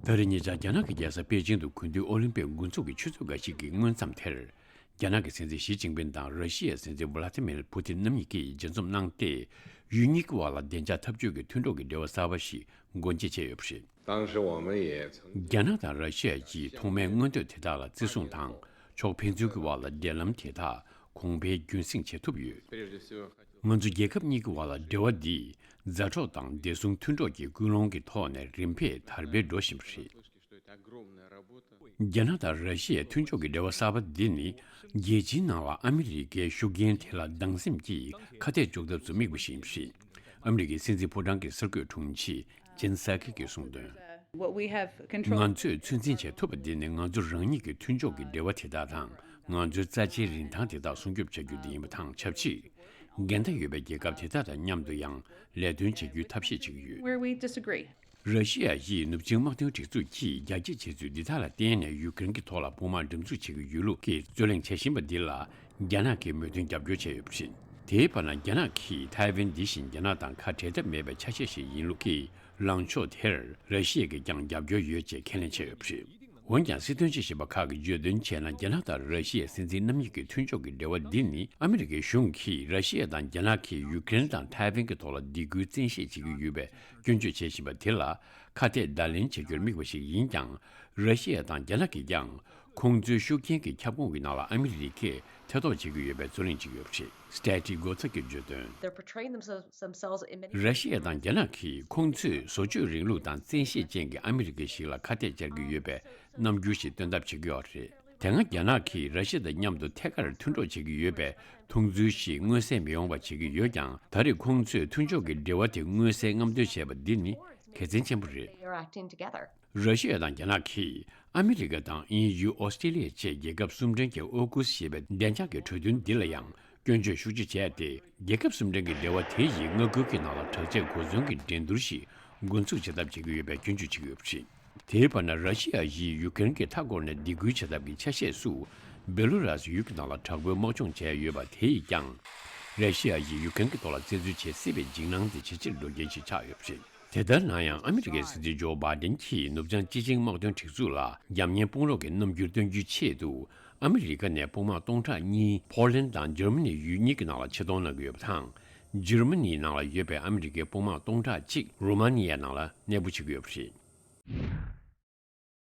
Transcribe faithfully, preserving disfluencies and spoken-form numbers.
ད་རེས་ཉེ་ཆར་རྒྱ་ནག་གི་རྒྱལ་ས་པེ་ཅིང་དུ་དགུན་དུས་ཨོ་ལིམ་པིག་འགོ་འཛུགས་ཀྱི་ཆུ་ཚོད་འགའ་ཞིག་གི་སྔོན་མཚམས་དེར། རྒྱ་ནག་གི་སྲིད་འཛིན་ཞི་ཅིན་ཕིན་དང་ར་ཤི་ཡའི་སྲིད་འཛིན་ཝ་ལ་ཏི་མིར་ཕུ་ཏིན་རྣམ་གཉིས་ཀྱིས་མཇལ་འཛོམས་གནང་སྟེ། ཡུལ་གཉིས་ཀྱི་བར་ལ་བདེ་འཇགས་འཐབ་ཇུས་ཀྱི་མཐུན་གྲོགས་ཀྱི་འབྲེལ་བ་གསར་པ་ཞིག་སྒོ་འབྱེད་བྱས་ཡོད་པ་རེད། 当时我们也曾 རྒྱ་ནག་དང་ར་ཤི་ཡ་གྱིས་ཐོག་མའི་མངོན་འདོད་དེ་དག་ལ་བརྩི་སྲུང་དང་། ཕྱོགས་ཕན་ཚུན་གྱི་བར་ལ་འབྲེལ་ལམ་དེ་དག་གོང་འཕེལ་རྒྱུན་སྲིང་བྱེད་ཐུབ་ཡོད། ང་ཚོ་རྒྱལ་ཁབ་གཉིས་ཀྱི་བར་ལ་འབྲེལ་བ་འདི་མཛའ་གྲོགས་དང་བདེ་སྲུང་མཐུན་གྲོགས་ཀྱི་ཀུན་སློང་གི་ཐོག་ནས་རིམ་པས་དར་སྤེལ་འགྲོ་བཞིན་པ་རེད། རྒྱ་ནག་དང་ར་ཤི་ཡའི་མཐུན་ཕྱོགས་ཀྱི་འབྲེལ་བ་གསར་པ་འདི་ནི། རྒྱལ་སྤྱིའི་ནང་ལ་ཨ་མི་རི་ཀའི་ཤུགས་རྐྱེན་དེ་ལ་སྡང་སེམས་ཀྱིས་ཁ་གཏད་གཅོག་ཐབས་སུ་དམིགས་པ་ཞིག་ཡིན་པ་རེད། ཨ་མི་རི་ཀའི་སྲིད་འཛིན་ཕོ་བྲང་གི་གསར་འགོད་དྲུང་ཆེ་ཇེན་སཱ་ཁི་གིས་གསུངས་དོན། What we have control ང་ཚོས་ཚོད་འཛིན་བྱེད་ཐུབ་པ་འདི་ནི་ང་ཚོ་རང་ཉིད་ཀྱི་མཐུན་ཕྱོགས་ཀྱི་འབྲེལ་བ་དེ་དག་དང་ང་ཚོའི་རྩ་ཆེའི་རིན་ཐང་དེ་དག་སྲུང་སྐྱོབ་བྱ་རྒྱུ་འདི་ཡིན་པ་དང་ཆབས་ཅིག་འགལ་ཟླ་ཡོད་པའི་རྒྱལ་ཁབ་དེ་དག་དང་མཉམ་དུ་ཡང་ལས་དོན་བྱེད་རྒྱུའི་ཐབས་ཤེས་བྱེད་ཀྱི་ཡོད། Where we disagree. ར་ཤི་ཡ་ཡིས་ནུབ་ཆིངས་དམག་དོན་སྒྲིག་འཛུགས་ཀྱིས་རྒྱ་སྐྱེད་བྱས་ཚུལ་འདི་དག་ལ་བརྟེན་ནས་ཡུ་ཀེ་རེན་གྱི་ཐོག་ལ་དཔུང་དམག་འགྲེམས་འཛུགས་བྱེད་ཀྱི་ཡོད་ལུགས་ཀྱི་རྩོད་གླེང་བྱེད་བཞིན་པ་འདི་ལ་རྒྱ་ནག་གིས་མོས་མཐུན་རྒྱབ་སྐྱོར་བྱས་ཡོད་པ་རེད། དེའི་བར་ན་རྒྱ་ནག་གིས་ཐའེ་ཝན་འདི་བཞིན་རྒྱ་ནག་དང་ཁ་བྲལ་ཐབས་མེད་པའི་ཆ་ཤས་ཤིག་ཡིན་ལུགས་ཀྱི་ལངས་ཕྱོགས་དེར་ར་ཤི་ཡ་གིས་ཀྱང་རྒྱབ་སྐྱོར་ཡོད་ཅེས་ཁས་ལེན་བྱས་ཡོད་པ་རེད། འོན་ཀྱང་སྲིད་དོན་དཔྱད་ཞིབ་པ་ཁག་གིས་བརྗོད་དོན་བྱས་ན། རྒྱ་ནག་དང་ར་ཤི་ཡའི་སྲིད་འཛིན་རྣམ་གཉིས་ཀྱི་མཐུན་ཕྱོགས་ཀྱི་འབྲེལ་བ་འདི་ནི་ཨ་མི་རི་ཀའི་གཞུང་གིས་ར་ཤི་ཡ་དང་རྒྱ་ནག་གིས་ཡུ་ཀེ་རེན་དང་ཐའེ་ཝན་གྱི་ཐོག་ལ་སྡིགས་སྐུལ་བཙན་ཤེད་བྱེད་ཀྱི་ཡོད་པའི་སྐྱོན་བརྗོད་བྱེད་བཞིན་པ་དེ་ལ་ཁ་གཏད་བརྡ་ལན་བྱེད་རྒྱུར་དམིགས་པ་ཞིག་ཡིན་ཀྱང་། ར་ཤི་ཡ་དང་རྒྱ་ནག་གིས་ཀྱང་ཁོང་ཚོའི་ཤུགས་རྐྱེན་གྱི་ཁྱབ་ཁོངས་ཀྱི་ནང་ལ་ཨ་མི་རི་ཀས་ཐེ་གཏོགས་བྱེད་ཀྱི་ཡོད་པའི་རྩོད་གླེང་བྱེད་ཀྱི་ཡོད་པ་རེད། Stati Gotha གིས་བརྗོད་དོན། They're portraying themselves, themselves in many ར་ཤི་ཡ་དང་རྒྱ་ནག་གིས་ཁོང་ཚོས་བཟོ་བཅོས་རིང་ལུགས་དང་བཙན་ཤེད་ཅན་གྱི་ཨ་མི་རི་ཀ་ཞིག་ལ་ཁ་གཏད་བཅར་གྱི་ཡོད་པའི་རྣམ་འགྱུར་ཞིག་སྟོན་ཐབས་བྱེད་ཀྱི་ཡོད་རེད། དེ་སྔ་རྒྱ་ནག་གིས་ར་ཤི་ཡ་དང་མཉམ་དུ་ཐད་ཀར་མཐུན་གྲོགས་བྱེད་ཀྱི་ཡོད་པའི་མཐོང་ཚུལ་ཞིག་མངོན་གསལ་མི་ཡོང་བ་བྱེད་ཀྱི་ཡོད་ཀྱང་། ད་རེས་ཁོང་ཚོས་མཐུན་ཕྱོགས་ཀྱི་འབྲེལ་བ་དེ་མངོན་གསལ་རྔམ་སྟོན་བྱས་པ་འདི་ནི་གལ་ཆེན་ཆེན་པོ་རེད། They are acting together. ར་ཤི་ཡ་དང་རྒྱ་ནག་གིས་ཨ་མི་རི་ཀ་དང་དབྱིན་ཡུལ། ཨོ་སི་ཀྲི་ལི་ཡ་བཅས་རྒྱལ་ཁབ་གསུམ་ལྡན་གྱི་ཨོ་ཀུ་སི་ཞེས་པའི་བདེ་འཇགས་ཀྱི་གྲོས་མཐུན་འདི་ལ་ཡང་སྐྱོན་བརྗོད་ཤུགས་ཆེ་བྱས་ཏེ། རྒྱལ་ཁབ་གསུམ་ལྡན་གྱི་འབྲེལ་བ་དེ་ཡིས་མངའ་ཁུལ་གྱི་ནང་ལ་དྲག་ཆས་གོ་མཚོན་གྱི་འགྲན་བསྡུར་ཞིག་འགོ་འཛུགས་བྱེད་ཐབས་བྱེད་ཀྱི་ཡོད་པའི་སྐྱོན་བརྗོད་བྱེད་ཀྱི་ཡོད་པ་རེད། དེའི་བར་ན། ར་ཤི་ཡ་ཡིས་ཡུ་ཀེ་རེན་གྱི་མཐའ་བསྐོར་ནས་སྡིགས་སྐུལ་བྱེད་ཐབས་ཀྱི་ཆ་ཤས་སུ། བེ་ལུ་རཱས་ཡུལ་གྱི་ནང་ལ་དྲག་པོའི་དམག་སྦྱོང་བྱས་ཡོད་པ་དེ་ཡིས་ཀྱང་། ར་ཤི་ཡ་ཡིས་ཡུ་ཀེ་རེན་གྱི་ཐོག་ལ་བཙན་འཛུལ་བྱེད་སྲིད་པའི་འཇིགས་སྣང་དེ་ཇེ་ཆེར་འགྲོ་རྐྱེན་ཞིག་ཆགས་ཡོད་པ་རེད། དེ་ལྟར་ན་ཡང་། ཨ་མི་རི་ཀའི་སྲིད་འཛིན་ཇོ་བྷའི་ཌེན་གྱིས་ནུབ་བྱང་སྤྱི་ཆིངས་དམག་དོན་སྒྲིག་འཛུགས་ལ་རྒྱབ་གཉེར་དཔུང་རོགས་ཀྱི་རྣམ་འགྱུར་སྟོན་རྒྱུའི་ཆེད་དུ། ཨ་མི་རི་ཀ་ནས་དཔུང་དམག་སྟོང་ཕྲག་གཉིས་ཕོ་ལན་དང་འཇར་མ་ནི་ཡུལ་གཉིས་ཀྱི་ནང་ལ་ཆེད་གཏོང་གནང་གི་ཡོད་པ་དང་། འཇར་མ་ནིའི་ནང་ལ་ཡོད་པའི་ཨ་མི་རི་ཀའི་དཔུང་དམག་སྟོང་ཕྲག་གཅིག་རུ་མ་ནི་ཡའི་ནང་ལ་གནས་སྤོ་བྱེད་ཀྱི་ཡོད་པ་རེད།